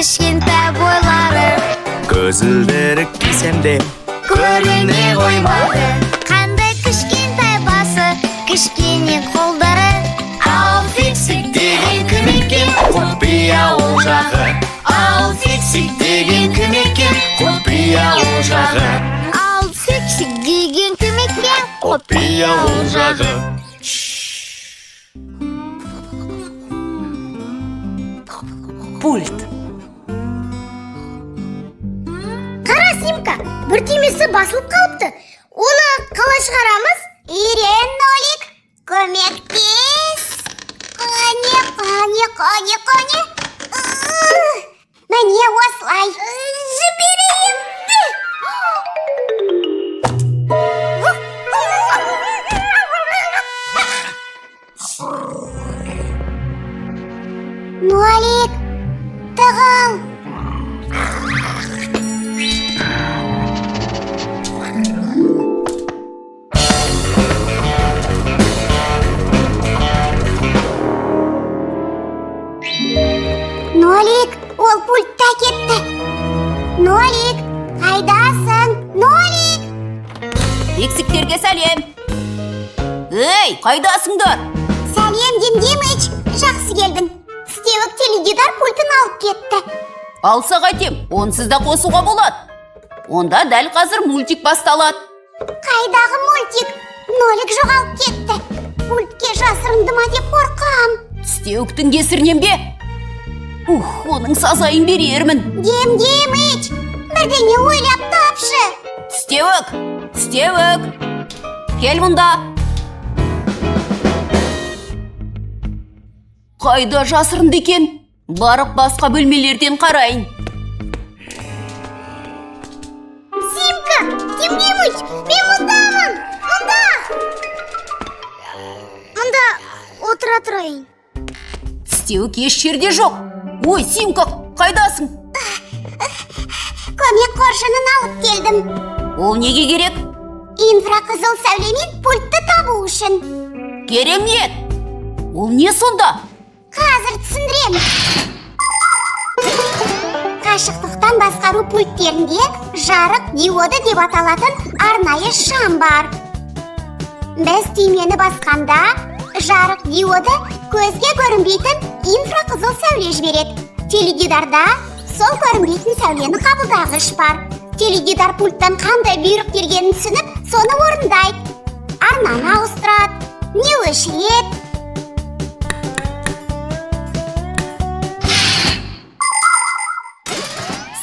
Кішкентай бойлары. Көзілдірік кисем де көріне қоймады. Қандай кішкентай басы, кішкене қолдары. Ал Фиксик деген кім екен? Құпия ол жағы. Ал Фиксик деген кім екен? Құпия ол жағы. Ал Фиксик деген кім екен? Құпия ол жағы. Пульт. Қара, Симка, бір түймесі басылып қалыпты. Оны қалай шығарамыз? Ирен, Нолик, көмектес! Қане, қане, қане, қане. Міне осылай. Жіберейін. Нолик, тығыл. Нолик, ол пультті әкетті. Нолик, қайдасың? Нолик! Фиксиктерге сәлем! Ей, қайдасыңдар? Сәлем, Дим Димыч! Жақсы келдің. Тістеуік теледидар пультін алып кетті. Алса қайтем, онсыз да қосуға болады. Онда дәл қазір мультик басталады. Қайдағы мультик? Нолик жоғалып кетті. Пультке жасырынды ма деп қорқам. Тістеуіктің кесірінен бе? Ух, оның сазайын берермін. Дим Димыч, бірдеңе ойлап тапшы. Тістеуік, тістеуік. Кел мұнда. Қайда жасырынды екен? Барып басқа бөлмелерден қарайын. Симка, Дим Димыч, мен мұндамын. Мұнда. Мұнда отыра тұрайын. Тістеуік еш жерде жоқ. Ой, Симка, қайдасың? Көмек қоржынын алып келдім. Ол неге керек? Инфрақызыл сәулемен пультті табу үшін. Керемет! Ол не сонда? Қазір түсіндірем. Қашықтықтан басқару пульттерінде жарық диоды деп аталатын арнайы шам бар. Біз түймені басқанда жарық диоды көзге көрінбейтін инфрақызыл сәуле жібереді. Теледидарда сол көрінбейтін сәулені қабылдағыш бар. Теледидар пульттан қандай бұйрық келгенін түсініп, соны орындайды. Арнаны ауыстырады, не өшіреді.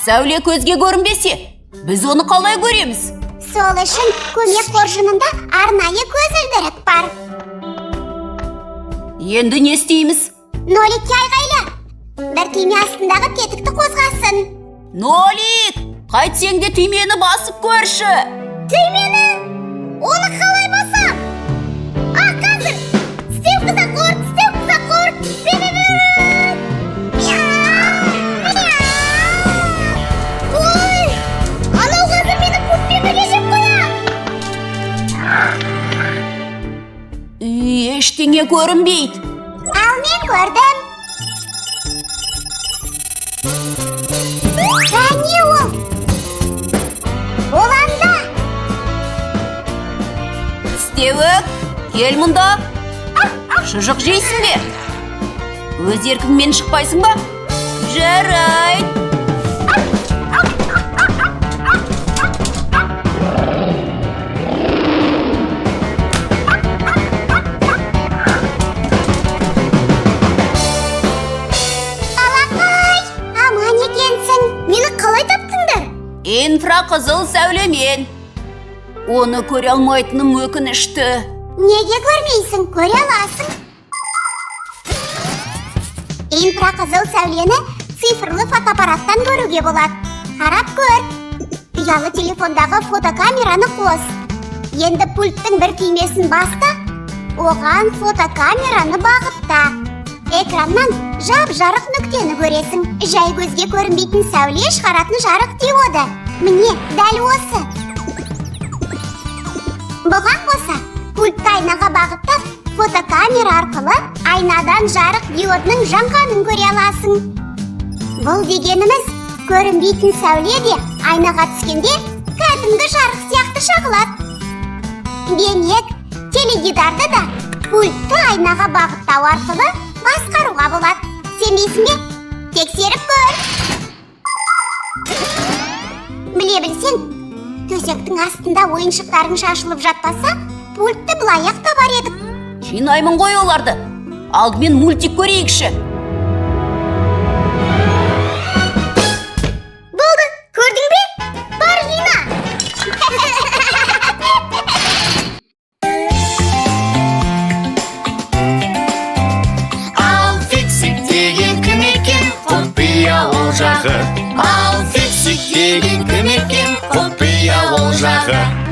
Сәуле көзге көрінбесе, біз оны қалай көреміз? Сол үшін көмек қоржынында арнайы көзілдірік бар. Енді не істейміз? Ноликке айғайла. Бір түйме астындағы тетікті қозғасын. Нолик, қайтсең де түймені басып көрші. Түймені! Оны қалай басам? А, қазір! Тістеу қызақор, тістеу қызақор! Ой! Анау қазір мені пультпен бірге жеп қояды! Үй, ештеңе көрінбейді. Ал мен көрдім. Қане ол? Ол анда! Тістеуік, кел мұнда. Шұжық жейсің бе? Өз еркіңмен шықпайсың ба? Жарайды. Балақай, аман екенсің. Мені қалай таптыңдар? Инфрақызыл сәулемен. Оны көре алмайтыным өкінішті. Неге көрмейсің? Көре аласың. Инфрақызыл сәулені цифрлы фотоаппараттан көруге болады. Қарап көр. Ұялы телефондағы фотокамераны қос. Енді пульттің бір түймесін бас та, оған фотокамераны бағытта. Экраннан жап-жарық нүктені көресің. Жай көзге көрінбейтін сәуле шығаратын жарық диоды. Міне, дәл осы. Бұған қоса, пультті айнаға бағыттап, фотокамера арқылы айнадан жарық диодының жанғанын көре аласың. Бұл дегеніміз көрінбейтін сәуле де айнаға түскенде кәдімгі жарық сияқты шағылады. Демек, теледидарды да пультті айнаға бағыттау арқылы басқаруға болады. Сенбейсің бе? Тексеріп көр. Біле білсең, төсектің астында ойыншықтарың шашылып жатпаса, пультті былай-ақ табар едік. Жинаймын ғой оларды. Алдымен мультик көрейікші. Болды, көрдің бе? Бар, жина. Ал Фиксик деген кім екен? Құпия ол жағы. Ал Фиксик деген кім екен? Құпия ол жағы.